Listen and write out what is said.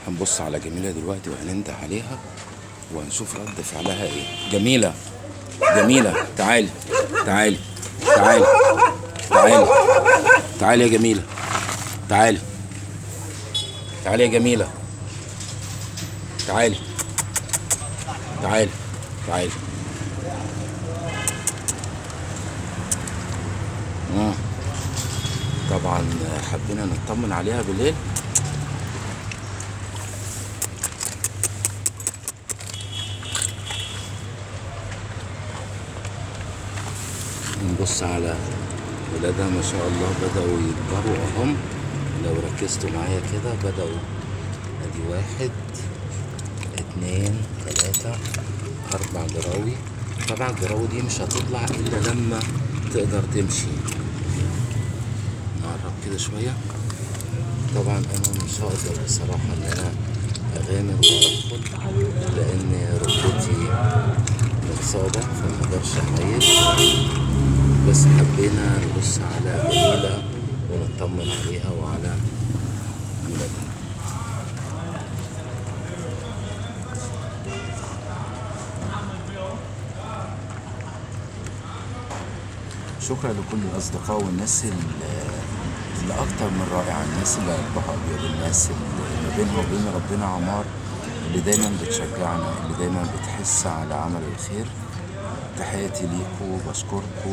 هنبص على جميلة دلوقتي وهننده عليها وهنشوف رد فعلها ايه. جميلة، جميلة، تعالي تعالي تعالي تعالي تعالي يا جميلة، تعالي تعالي يا جميلة، تعالي تعالي تعالي. طبعا حبينا نطمن عليها بالليل. نبص على ولادها ما شاء الله بدأوا يكبروا اهم، لو ركزتوا معايا كده بدأوا. ادي 1 2 3 4 جراوي. طبعا الجراوي دي مش هتطلع الا لما تقدر تمشي. نقرب كده شوية. طبعا انا مش هقدر بصراحة ان انا اغامر وادخل لان ركبتي متصابة فمقدرش اميل، بس حبينا نبص على جميلة ونطمن عليها وعلى ولادها. شكرا لكل الأصدقاء والناس اللي أكتر من رائعة، الناس اللي قلبها أبيض، الناس اللي ما بينها وبين ربنا عمار، اللي دايما بتشجعنا، اللي دايما بتحس على عمل الخير. تحياتي ليكم وبشكركم.